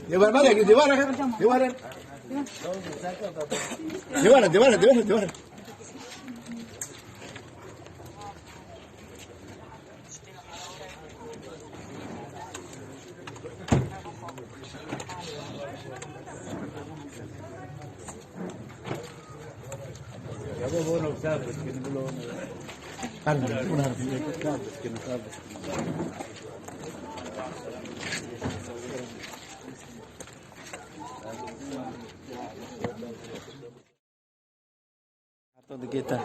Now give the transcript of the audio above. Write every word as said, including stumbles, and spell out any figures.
Dêwar male, dêwar e, dêwar e. Dêwar e, dêwar e, dêwar e, dêwar e. Heta digê te.